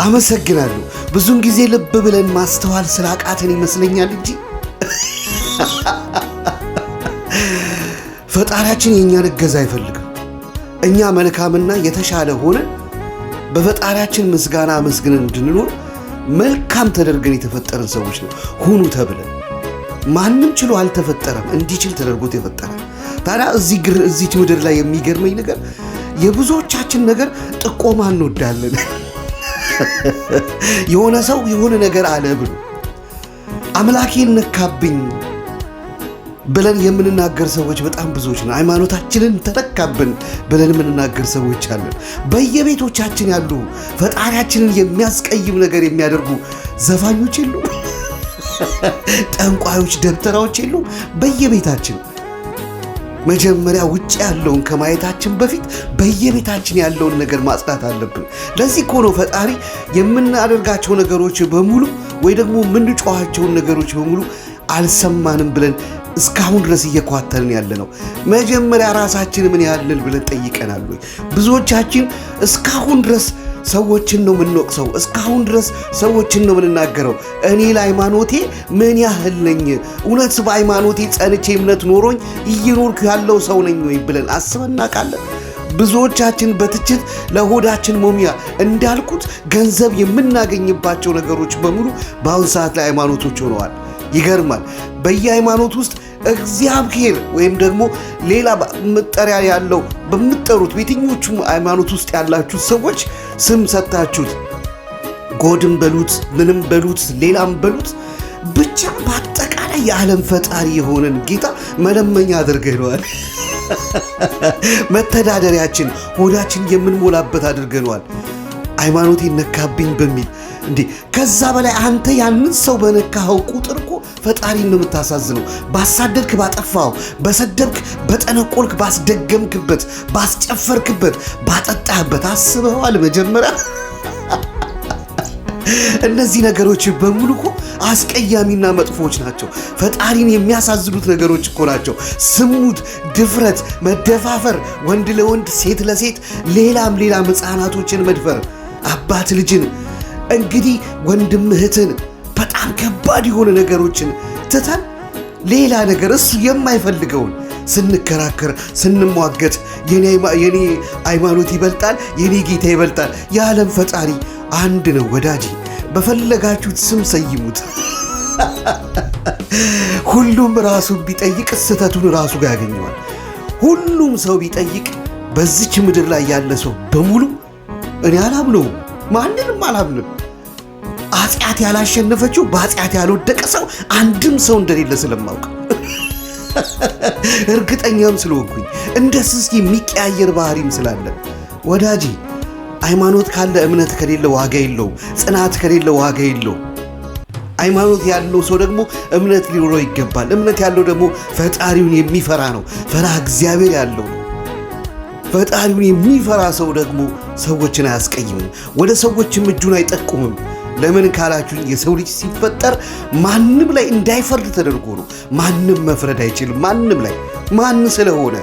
አመሰግናለሁ። ብዙን ጊዜ ልብ ብለን ማስተዋል ስላቃተን ይመስለኛል እንጂ ፈጣሪያችን የእኛን እገዛ አይፈልግም። እኛ መልካምና የተሻለ ሆነን በፈጣሪያችን ምስጋና አመስግነን እንድንኖር መልካም ተደርገን የተፈጠረን ሰዎች ነው ሁኑ ተብለን። ማንም ችሎ አልተፈጠረም፣ እንዲችል ተደርጎ ተፈጠረ። ታዲያ እዚች ምድር ላይ የሚገርመኝ ነገር የብዙዎቻችን ነገር ጥቆማ እንወዳለን። የሆነ ሰው የሆነ ነገር አለ ብሎ አምላኬን ነካብኝ ብለን የምንናገር ሰዎች በጣም ብዙዎች ነው። ሃይማኖታችንን ተነካብን ብለን የምንናገር ሰዎች አለን። በየቤቶቻችን ያሉ ፈጣሪያችንን የሚያስቀይም ነገር የሚያደርጉ ዘፋኞች የሉ፣ ጠንቋዮች፣ ደብተራዎች የሉ በየቤታችን። መጀመሪያ ውጭ ያለውን ከማየታችን በፊት በየቤታችን ያለውን ነገር ማጽዳት አለብን። ለዚህ እኮ ነው ፈጣሪ የምናደርጋቸው ነገሮች በሙሉ ወይ ደግሞ የምንጮኋቸውን ነገሮች በሙሉ አልሰማንም ብለን እስካሁን ድረስ እየኳተልን ያለ ነው። መጀመሪያ ራሳችን ምን ያህል ብለን ጠይቀናል ወይ? ብዙዎቻችን እስካሁን ድረስ ሰዎችን ነው የምንወቅሰው። እስካሁን ድረስ ሰዎችን ነው የምንናገረው። እኔ ለሃይማኖቴ ምን ያህል ነኝ? እውነት በሃይማኖቴ ጸንቼ እምነት ኖሮኝ እየኖርኩ ያለው ሰው ነኝ ወይ ብለን አስበን እናውቃለን? ብዙዎቻችን በትችት ለሆዳችን መሙያ እንዳልኩት ገንዘብ የምናገኝባቸው ነገሮች በሙሉ በአሁን ሰዓት ላይ ሃይማኖቶች ሆነዋል። ይገርማል። በየሃይማኖት ውስጥ እግዚአብሔር ወይም ደግሞ ሌላ መጠሪያ ያለው በምትጠሩት በየትኞቹም ሃይማኖት ውስጥ ያላችሁት ሰዎች ስም ሰጥታችሁት ጎድም በሉት ምንም በሉት ሌላም በሉት ብቻ በአጠቃላይ የዓለም ፈጣሪ የሆነን ጌታ መለመኛ አድርገነዋል። መተዳደሪያችን ሆዳችን የምንሞላበት አድርገነዋል። ሃይማኖቴ ነካብኝ በሚል እንዴ! ከዛ በላይ አንተ ያንን ሰው በነካኸው ቁጥር እኮ ፈጣሪን ነው የምታሳዝነው። ባሳደድክ፣ ባጠፋኸው፣ በሰደብክ፣ በጠነቆልክ፣ ባስደገምክበት፣ ባስጨፈርክበት፣ ባጠጣህበት አስበዋል መጀመሪያ? እነዚህ ነገሮች በሙሉ እኮ አስቀያሚና መጥፎች ናቸው። ፈጣሪን የሚያሳዝኑት ነገሮች እኮ ናቸው። ስሙት፣ ድፍረት፣ መደፋፈር፣ ወንድ ለወንድ ሴት ለሴት፣ ሌላም ሌላም፣ ሕፃናቶችን መድፈር፣ አባት ልጅን፣ እንግዲህ ወንድም እህትን፣ በጣም ከባድ የሆነ ነገሮችን ትተን ሌላ ነገር እሱ የማይፈልገውን ስንከራከር ስንሟገት፣ የኔ ሃይማኖት ይበልጣል፣ የኔ ጌታ ይበልጣል። የዓለም ፈጣሪ አንድ ነው ወዳጄ። በፈለጋችሁት ስም ሰይሙት። ሁሉም ራሱን ቢጠይቅ ስህተቱን ራሱ ጋር ያገኘዋል። ሁሉም ሰው ቢጠይቅ በዚች ምድር ላይ ያለ ሰው በሙሉ እኔ አላምነውም፣ ማንንም አላምንም። ኃጢአት ያላሸነፈችው በኃጢአት ያልወደቀ ሰው አንድም ሰው እንደሌለ ስለማውቅ እርግጠኛም ስለሆንኩኝ እንደ ስስ የሚቀያየር ባህሪም ስላለ ወዳጄ፣ ሃይማኖት ካለ እምነት ከሌለ ዋጋ የለውም። ጽናት ከሌለ ዋጋ የለውም። ሃይማኖት ያለው ሰው ደግሞ እምነት ሊኖረው ይገባል። እምነት ያለው ደግሞ ፈጣሪውን የሚፈራ ነው። ፈሪሃ እግዚአብሔር ያለው ነው። ፈጣሪውን የሚፈራ ሰው ደግሞ ሰዎችን አያስቀይምም፣ ወደ ሰዎችም እጁን አይጠቁምም። ለምን ካላችሁ የሰው ልጅ ሲፈጠር ማንም ላይ እንዳይፈርድ ተደርጎ ነው። ማንም መፍረድ አይችልም። ማንም ላይ ማን ስለሆነ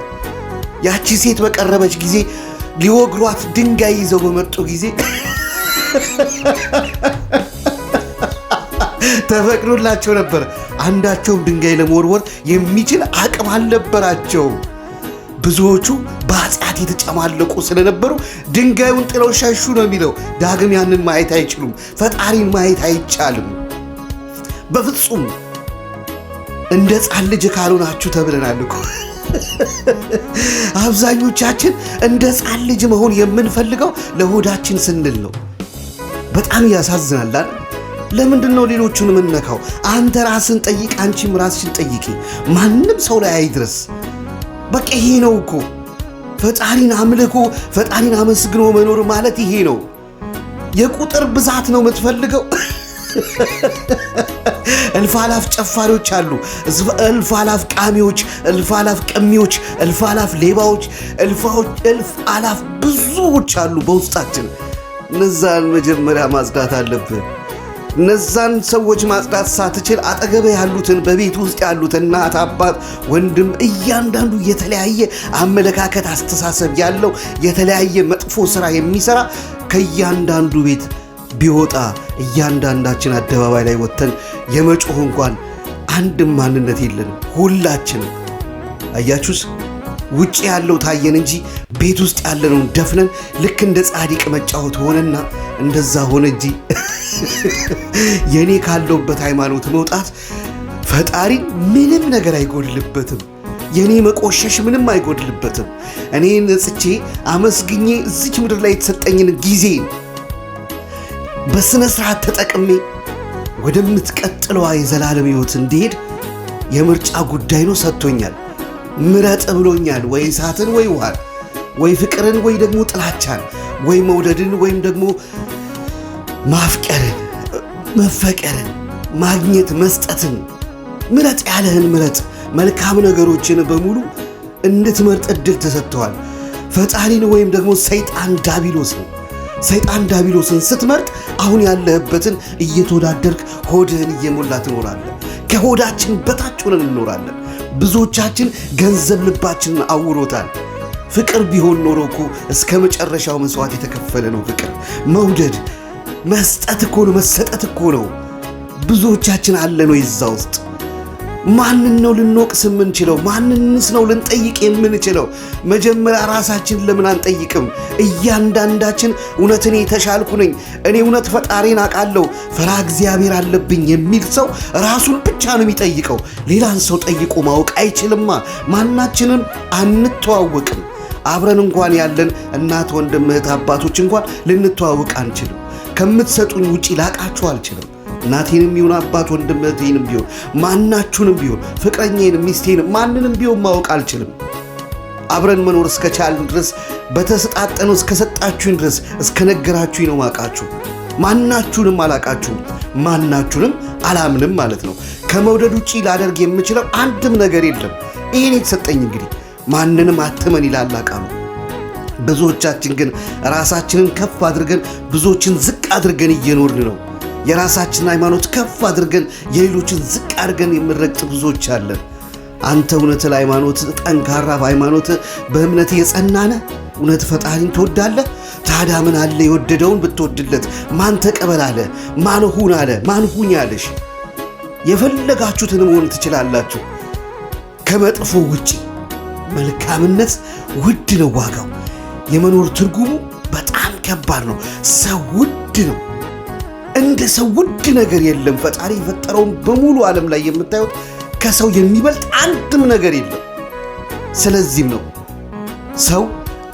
ያቺ ሴት በቀረበች ጊዜ ሊወግሯት ድንጋይ ይዘው በመጡ ጊዜ ተፈቅዶላቸው ነበር። አንዳቸውም ድንጋይ ለመወርወር የሚችል አቅም አልነበራቸውም። ብዙዎቹ በኃጢአት የተጨማለቁ ስለነበሩ ድንጋዩን ጥለው ሸሹ ነው የሚለው። ዳግም ያንን ማየት አይችሉም። ፈጣሪን ማየት አይቻልም በፍጹም። እንደ ሕፃን ልጅ ካልሆናችሁ ተብለናል እኮ። አብዛኞቻችን እንደ ሕፃን ልጅ መሆን የምንፈልገው ለሆዳችን ስንል ነው። በጣም ያሳዝናል አይደል? ለምንድን ነው ሌሎቹን የምንነካው? አንተ ራስን ጠይቅ፣ አንቺም ራስሽን ጠይቂ። ማንም ሰው ላይ አይድረስ። በቃ ይሄ ነው እኮ ፈጣሪን አምልኮ ፈጣሪን አመስግኖ መኖር ማለት ይሄ ነው። የቁጥር ብዛት ነው የምትፈልገው? እልፍ አላፍ ጨፋሪዎች አሉ፣ እልፍ አላፍ ቃሚዎች፣ እልፍ አላፍ ቀሚዎች፣ እልፍ አላፍ ሌባዎች፣ እልፍ አላፍ ብዙዎች አሉ በውስጣችን። እነዛን መጀመሪያ ማጽዳት አለብን። እነዛን ሰዎች ማጽዳት ሳትችል አጠገብህ ያሉትን በቤት ውስጥ ያሉት እናት፣ አባት፣ ወንድም እያንዳንዱ የተለያየ አመለካከት፣ አስተሳሰብ ያለው የተለያየ መጥፎ ስራ የሚሰራ ከእያንዳንዱ ቤት ቢወጣ እያንዳንዳችን አደባባይ ላይ ወጥተን የመጮህ እንኳን አንድም ማንነት የለንም ሁላችንም። አያችሁስ? ውጭ ያለው ታየን እንጂ ቤት ውስጥ ያለነውን ደፍነን ልክ እንደ ጻድቅ መጫወት ሆነና እንደዛ ሆነ እንጂ የኔ ካለውበት ሃይማኖት መውጣት ፈጣሪን ምንም ነገር አይጎድልበትም። የኔ መቆሸሽ ምንም አይጎድልበትም። እኔ ነጽቼ አመስግኜ እዚች ምድር ላይ የተሰጠኝን ጊዜ በስነ ስርዓት ተጠቅሜ ወደምትቀጥለዋ የዘላለም ሕይወት እንዲሄድ የምርጫ ጉዳይ ነው ሰጥቶኛል። ምረጥ ብሎኛል። ወይ እሳትን ወይ ውሃን፣ ወይ ፍቅርን ወይ ደግሞ ጥላቻን፣ ወይ መውደድን ወይም ደግሞ ማፍቀርን፣ መፈቀርን፣ ማግኘት መስጠትን ምረጥ ያለህን ምረጥ። መልካም ነገሮችን በሙሉ እንድትመርጥ እድል ተሰጥተዋል። ፈጣሪን ወይም ደግሞ ሰይጣን ዳቢሎስን። ሰይጣን ዳቢሎስን ስትመርጥ አሁን ያለህበትን እየተወዳደርክ ሆድህን እየሞላ ትኖራለህ። ከሆዳችን በታች ሆነን እንኖራለን። ብዙዎቻችን ገንዘብ ልባችንን አውሮታል። ፍቅር ቢሆን ኖሮ እኮ እስከ መጨረሻው መስዋዕት የተከፈለ ነው። ፍቅር መውደድ መስጠት እኮ ነው፣ መሰጠት እኮ ነው። ብዙዎቻችን አለ ነው የዛ ውስጥ። ማንን ነው ልንወቅስ የምንችለው? ማንንስ ነው ልንጠይቅ የምንችለው? መጀመሪያ ራሳችን ለምን አንጠይቅም? እያንዳንዳችን እውነት እኔ የተሻልኩ ነኝ፣ እኔ እውነት ፈጣሪን አውቃለሁ፣ ፈራ እግዚአብሔር አለብኝ የሚል ሰው ራሱን ብቻ ነው የሚጠይቀው። ሌላን ሰው ጠይቆ ማወቅ አይችልማ። ማናችንም አንተዋወቅም። አብረን እንኳን ያለን እናት፣ ወንድም፣ እህት፣ አባቶች እንኳን ልንተዋወቅ አንችልም። ከምትሰጡኝ ውጪ ላቃችሁ አልችልም። እናቴንም ቢሆን አባት ወንድም እህቴንም ቢሆን ማናችሁንም ቢሆን ፍቅረኛዬንም ሚስቴንም ማንንም ቢሆን ማወቅ አልችልም። አብረን መኖር እስከቻልን ድረስ በተሰጣጠነው እስከሰጣችሁኝ ድረስ እስከነገራችሁኝ ነው ማቃችሁ። ማናችሁንም አላቃችሁም፣ ማናችሁንም አላምንም ማለት ነው። ከመውደድ ውጪ ላደርግ የምችለው አንድም ነገር የለም። ይህን የተሰጠኝ እንግዲህ ማንንም አትመን ይላል ቃሉ። ብዙዎቻችን ግን ራሳችንን ከፍ አድርገን ብዙዎችን ዝቅ አድርገን እየኖርን ነው። የራሳችንን ሃይማኖት ከፍ አድርገን የሌሎችን ዝቅ አድርገን የምንረግጥ ብዙዎች አለን። አንተ እውነት ለሃይማኖት ጠንካራ፣ በሃይማኖት በእምነት የጸናነ እውነት ፈጣሪን ትወዳለህ? ታዲያ ምን አለ የወደደውን ብትወድለት? ማን ተቀበል አለ? ማን ሁን አለ? ማን ሁኝ አለሽ? የፈለጋችሁትን መሆን ትችላላችሁ ከመጥፎ ውጪ። መልካምነት ውድ ነው ዋጋው። የመኖር ትርጉሙ በጣም ከባድ ነው። ሰው ውድ ነው። እንደ ሰው ውድ ነገር የለም። ፈጣሪ የፈጠረውን በሙሉ ዓለም ላይ የምታዩት ከሰው የሚበልጥ አንድም ነገር የለም። ስለዚህም ነው ሰው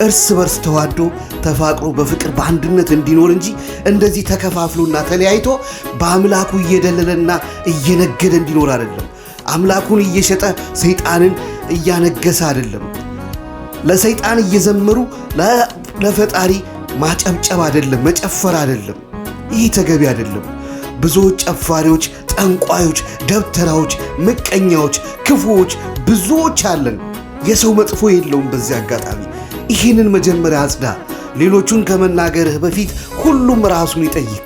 እርስ በርስ ተዋዶ ተፋቅሮ በፍቅር በአንድነት እንዲኖር እንጂ እንደዚህ ተከፋፍሎና ተለያይቶ በአምላኩ እየደለለና እየነገደ እንዲኖር አይደለም። አምላኩን እየሸጠ ሰይጣንን እያነገሰ አይደለም። ለሰይጣን እየዘመሩ ለፈጣሪ ማጨብጨብ አይደለም፣ መጨፈር አይደለም። ይህ ተገቢ አይደለም። ብዙዎች ጨፋሪዎች፣ ጠንቋዮች፣ ደብተራዎች፣ ምቀኛዎች፣ ክፉዎች ብዙዎች አለን። የሰው መጥፎ የለውም። በዚህ አጋጣሚ ይህንን መጀመሪያ አጽዳ። ሌሎቹን ከመናገርህ በፊት ሁሉም ራሱን ይጠይቅ።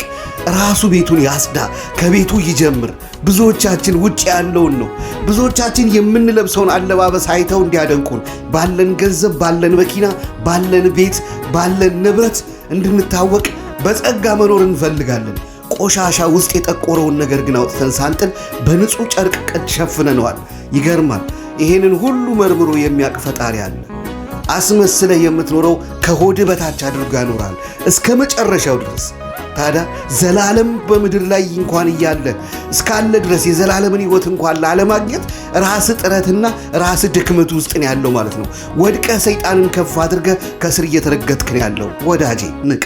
ራሱ ቤቱን ያጽዳ፣ ከቤቱ ይጀምር። ብዙዎቻችን ውጭ ያለውን ነው። ብዙዎቻችን የምንለብሰውን አለባበስ አይተው እንዲያደንቁን ባለን ገንዘብ፣ ባለን መኪና፣ ባለን ቤት፣ ባለን ንብረት እንድንታወቅ በጸጋ መኖር እንፈልጋለን። ቆሻሻ ውስጥ የጠቆረውን ነገር ግን አውጥተን ሳንጥል በንጹህ ጨርቅ ቅድ ሸፍነነዋል። ይገርማል። ይሄንን ሁሉ መርምሮ የሚያውቅ ፈጣሪ አለ። አስመስለህ የምትኖረው ከሆድ በታች አድርጎ ያኖራል እስከ መጨረሻው ድረስ። ታዲያ ዘላለም በምድር ላይ እንኳን እያለ እስካለ ድረስ የዘላለምን ሕይወት እንኳን ላለማግኘት ራስ ጥረትና ራስ ድክመት ውስጥ ነው ያለው ማለት ነው። ወድቀህ ሰይጣንን ከፍ አድርገህ ከስር እየተረገጥክ ነው ያለው። ወዳጄ ንቃ።